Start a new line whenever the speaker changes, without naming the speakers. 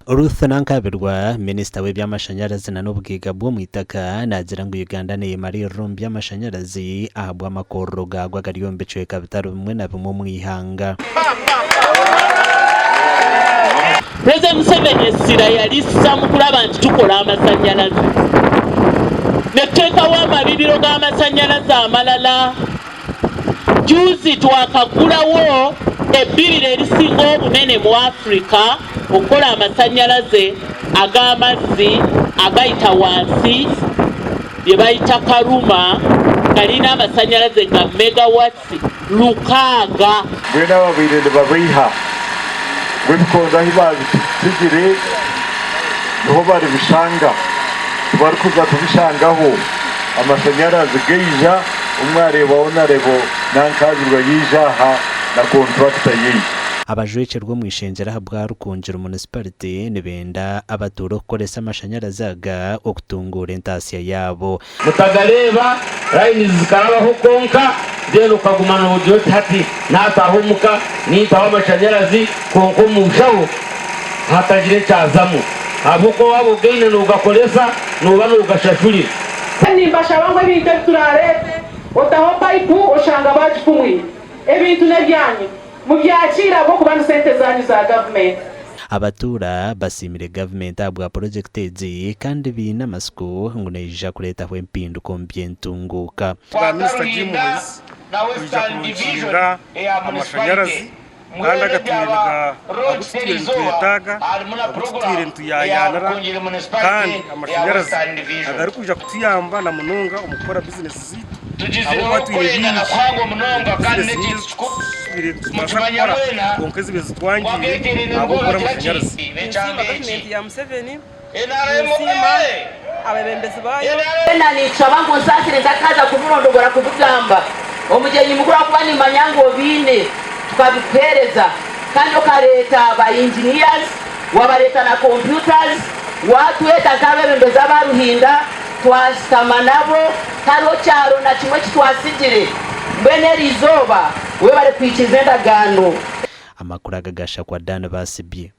Ruth Nankabirwa, Minisita w'eby'amashanyarazi na n'obugaiga bw'omu itaka naagira ngu Uganda neyemariirira omu by'amashanyarazi ahabw'amakorero gaago agari omu bicweka bitari bimwe na bimwe omu ihanga.
Purezidenti Museveni essira yarissa mu kuraba nti tukora amasanyarazi netuteekaho amabibiro g'amasanyarazi amalala. Juuzi twakagurawo ebbibiro erisinga obunene mu Africa okukora amasanyaraze ag'amazzi agayita wansi byebayita Karuma galina amasanyaraze ga megawatts 600.
Mbwenu ababaire nibabeiha ngu ebikondo ahu baabitsigire niho baribishanga, tibarikuza kubishangaho. Amashanyarazi gaija, omwe areebaho nareebo Nankabirwa yaija aha na kontrakita ye.
Abajwekyerwa omu ishengyero ahabwa Rukungiri Munisiparite nibenda abatuura okukoresa amashanyarazi aga okutunguura entaasya yaabo.
Mutagareeba lines zikarabaho kwonka then okaguma nogira oti hati nataaha omuka nintaho amashanyarazi kwonka omunshaho hatagira ekyazamu ahabw'okuba waaba ogaine nogakoresa nooba nogashashurira.
Nimbashaba ngu ebintu ebi turaareete, otaho payipu oshanga baagifumwire. Ebintu n'ebyanyu, mubyakiire ahabw'okuba ni sente zaanyu za gavumenti.
Abatuura basiimire gavumenti ahabwa purojekiti egi kandi baine amatsiko ngu neija kureetaho empinduka omu by'entunguuka.
Bwa Minisita Jim Muhwezi kwija kurunkinga amashanyarazi kandi agatwire niga agu tutwire nitwetaaga, agu tutwire nituyayaanira kandi amashanyarazi agarikwija kutuyamba na munonga omu kukora bizinesi zaitu ahabw'okuba twine bingi bizinesi nyingi ezi tutwire nitubaasa kukora kwonka ezibaire zitwangiire ahabw'okubura amashanyarazi.
Ninsiima gavumenti ya Museveni, ninsiima abebembezi baayo.
Weena ninkushaba ngu onsaasire ntakaza kubirondogora kubigamba. Omugyenyi mukuru ahakuba nimmanya ngu obiine tukabikuheereza kandi okareeta ba engineers, wabareeta na computers, watweta nk'abebembezi aba Ruhinda twashutama nabo tihariho kyaro na kimwe eki twatsigire. Mbwenu eriizooba webare kuhikiiriza endagaano.
Amakuru aga gashakwa Dan Basibye.